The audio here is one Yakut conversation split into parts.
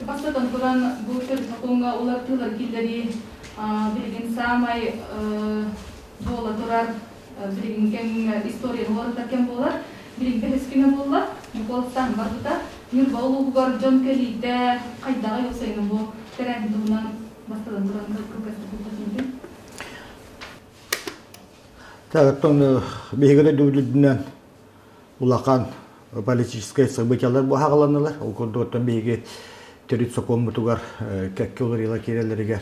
Бастатан туран, бу төрүт сокуоҥҥа уларытыылар киллэрии билигин саамай буола турар билигин кэмҥэ историяны уларытар кэм буолар. Билигин бэһис күнэ буолла. Куоластааһын барбыта. Ньурба улууһугар дьон кэлиитэ хайдаҕый ол сайыны бу тэрээһин туһунан бастатан туран кылгастык кылгас Оттон биһиги дойдубут улахан политическай событиялар быһаҕаланнылар. Ол курдук оттон биһиги төрүт сокуоммутугар кэккэ уларыйыылар киирэллэригэр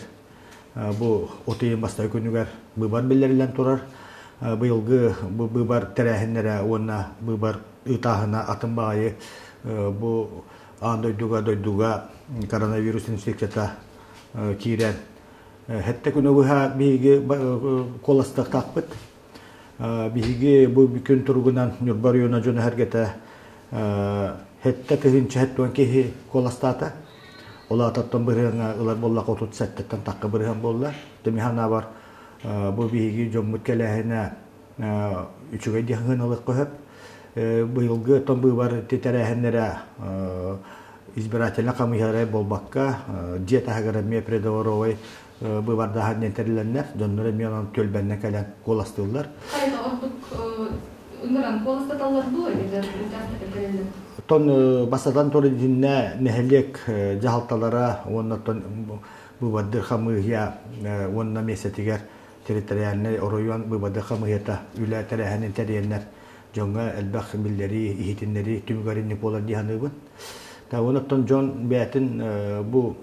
бу от ыйын бастакы күнүгэр быыбар биллэриллэн турар. Быйылгы бу быыбар тэрээһиннэрэ уонна быыбар ыытааһына атын баҕайы бу аан дойдуга дойдуга коронавирус инфекцията киирэн сэттэ күнү быһа биһиги куоластыахтаахпыт. Биһиги бу күн туругунан Ньурба оройуона дьоно-сэргэтэ 7070 киһи куоластаата. Ол аатыттан бырыһыаҥа ылар буоллахха 37-тэн тахха бырыһыан буолла. Тимиһанаабар бу биһиги дьоммут кэлээһинэ үчүгэй диэн ылыахха сөп. Быйылгы оттон быыбар тэрээһиннэрэ избирательнай хамыыһыйа буолбакка, дьиэ таһыгар эмиэ придворовой быыбардааһын диэн тэрилэннэр, дьоннор эмиэ онон түөлбэннэ кэлэн куоластыыллар. Хайа ордук ыҥыран куоластаталлар дуу эбэтэр учаастакка кэлэллэр? Оттон бастатан туран итиннэ нэһилиэк дьаһалталара уонна оттон быыбардыыр хамыыһыйа уонна миэстэтигэр территориальнай оройуон быыбардыыр хамыыһыйата үлэ тэрээһинин тэрийэннэр дьоҥҥо элбэх биллэрии, иһитиннэрии түмүгэр инник буолар дии саныыбын. Уонна оттон дьон бэйэтин бу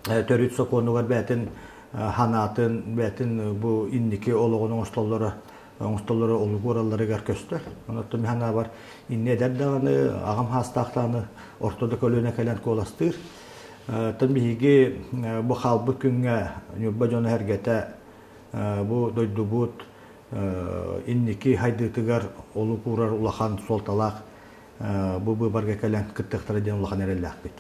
төрүт сокуонугар бэйэтин ханаатын, бэйэтин бу инники олоҕун оҥостоллоро оҥостоллоро олугу ууралларыгар көстөр. Онон мин санаабар инни эдэр даҕаны, аҕам саастаах даҕаны орто да көлүөнэ кэлэн куоластыыр. Оттон биһиги бу хаалбыт күҥҥэ Ньурба дьоно-сэргэтэ бу дойдубут инники хайдыытыгар олук уурар улахан суолталаах бу быыбарга кэлэн кыттыахтара диэн улахан эрэллээхпит.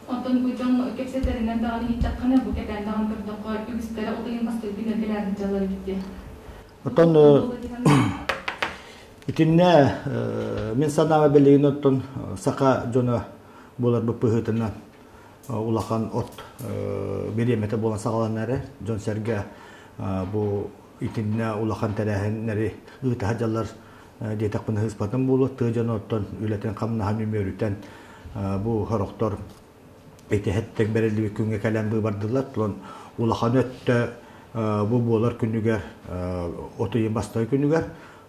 Онтон бу дьон кэпсэтэринэн даҕаны иһиттэххинэ, бу кэтээн даҕаны көрдөххө, үгүстэрэ ол иһин бастакы күннэр кэлээбит дьаллар эбит дии. Оттон итиннэ мин санаабар билигин оттон саха дьоно буоларбыт быһыытынан улахан от бириэмэтэ буолан саҕаланар эрэ. Дьон-сэргэ бу итиннэ улахан тэрээһиннэри ыыта сылдьаллар диэтэхпинэ сыыспатым буолуо. Тыа дьоно оттон үлэтин-хамнаһын үмүөрүтэн бу сорохтор ити бэриллибит күҥҥэ кэлэн быыбардылар. Онон улахан өттө бу буолар күнүгэр от ыйын бастакы күнүгэр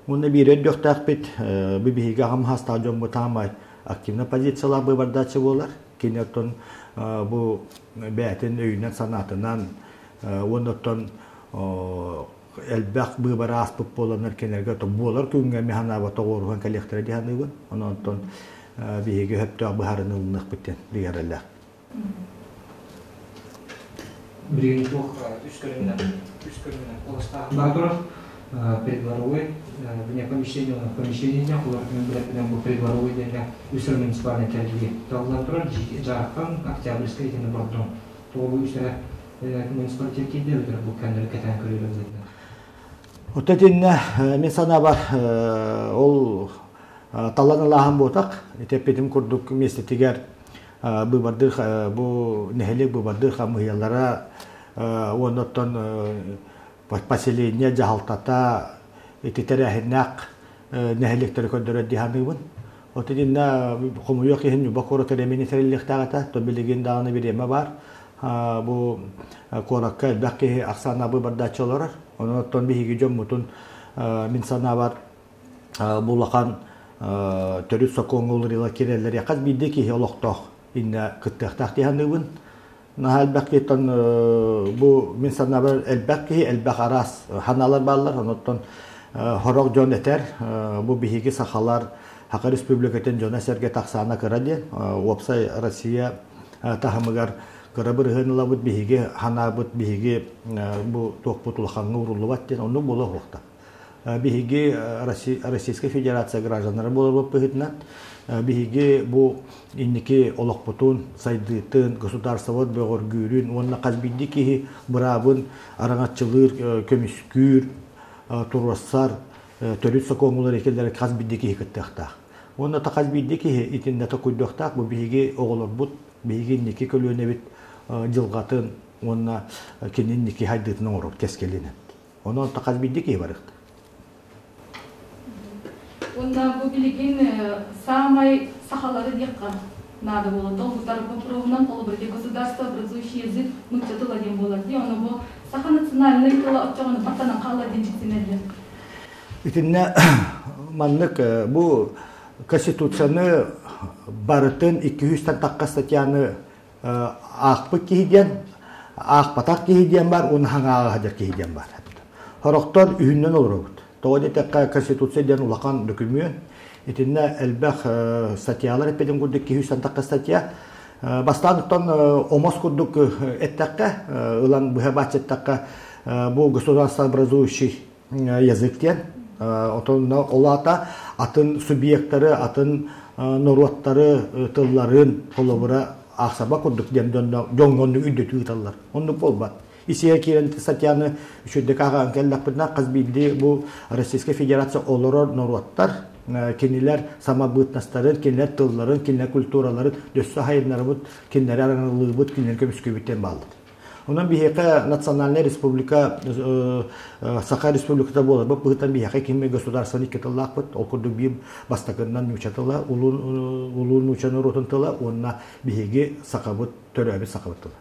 уонна биир өйдүөхтээхпит бу биһиги аҕам саастаах дьоммут аамай активнай позициялаах быыбардааччы буолар. Кини оттон бу бэйэтин өйүнэн-санаатынан уонна оттон элбэх быыбар ааспыт буоланнар кинилэргэ буолар күҥҥэ эмиэ санаабат тоҕуоруһан кэлиэхтэрэ дии саныыбын. Онон оттон биһиги сөптөөх быһаарыны ылыныахпыт диэн бигэ Билигин туох үс көрүҥүнэн үс көрүҥүнэн куоластааһын бара турар. Преддворовой, вне помещения, помещение олор билэппинэн бу преддворовой диэҥҥэ үс муниципальнай тэриллии талыллан турар. Дьаархан, Октябрьскай итиннэ Бордоҥ. Тоҕо бу үс эрэ муниципалитет киирдэ эбэтэр бу кэннэри кэтээн көрүүлэр быһыытынан? Вот итиннэ мин санаабар ол талан ылааһын буотах ити курдук миэстэтигэр быыбардыыр бу нэһилиэк быыбардыыр хамыыһыйалара уонна оттон поселение дьаһалтата ити тэрээһиннээх нэһилиэктэри көрдөрөр дии саныыбын. Вот итиннэ хомуйуох иһин Ньурба куорат эмиэ тэриллиэхтээх этэ. То билигин даҕаны бириэмэ баар. Бу куоракка элбэх киһи ахсаана быыбардааччы олорор. Онон оттон биһиги дьоммутун мин санаабар бу улахан төрүт сокуоҥҥа уларыйыылар киирэллэр. Хас биирдии киһи олохтоох иннэ кыттыахтаах дии саныыбын. Наһаа элбэх киһиттэн бу мин санаабар элбэх киһи элбэх араас ханаалар бааллар. Онуттан сорох дьон этэр бу биһиги сахалар Саха Республикатын дьоно-сэргэ тахсаана кыра диэн уопсай Россия таһымыгар кыра бырыһыан ылабыт биһиги ханаабыт биһиги бу туохпут улахаҥҥа ууруллубат диэн оннук буола уһуохта. Биһиги Российскай Федерация гражданнара буоларбыт быһыытынан биһиги бу инники олохпутун, сайдыытын, государствобыт бөҕөргүүрүн уонна хас биирдии киһи быраабын араҥаччылыыр, көмүскүүр, туруорсар төрүт сокуоҥҥулар этэллэрэ хас биирдии киһи кыттыахтаах. Уонна та хас биирдии киһи итиннэ токуйдуохтаах бу биһиги оҕолорбут Биһиги инники көлүөнэбит дьылҕатын уонна кини инники хайдыытын оҥорор кэскилинэн. Онон хас биирдии киһи барыахта. Уонна бу билигин саамай сахалары диэххэ наада буолар. Долгутар боппуруоһунан холобур государство образующий язык нуучча тыла диэн буолар дии. Ону бу саха национальнай тыла оччоҕуна баттанан хаалар диэн дьиксинэллэр. Итиннэ маннык бу Конституцияны барытын 200-тан тахха статьяны аахпыт киһи диэн, аахпатах киһи диэн бар, уонна хаҥааҕа сылдьар киһи диэн бар. Сорохтор үһүннэн олоробут. Тоҕо диэтэххэ, Конституция диэн улахан документ. Итиннэ элбэх статьялар эппитим курдук 200-тан тахха статья. Бастаан оттон омос курдук эттэххэ, ылан быһа бааччы эттэххэ, бу государствообразующий язык диэн. Отон ол аата атын субъектары, атын норуоттары тылларын холобура аахсаба курдук диэн дьоҥҥо оннук өйдөтүү ыыталлар. Оннук буолбат. Исиэ киирэн статьяны үчүгэйдик ааҕан кэллэхпитинэ, хас биирдии бу Российскай Федерация олорор норуоттар кинилэр самобытностарын, кинилэр тылларын, кинилэр культураларын өссө хайыннарыбыт, кинилэри араҥалыыбыт, кинилэри көмүскүүбүт диэн бааллар. Онон биһиэхэ национальнай республика Саха Республиката буоларбыт быһыытынан биһиэхэ ким государствоны икки тыллаахпыт. Ол курдук биир бастакыннан нуучча тыла, улуу нуучча норуотун тыла уонна биһиги сахабыт төрөөбүт сахабыт тыла.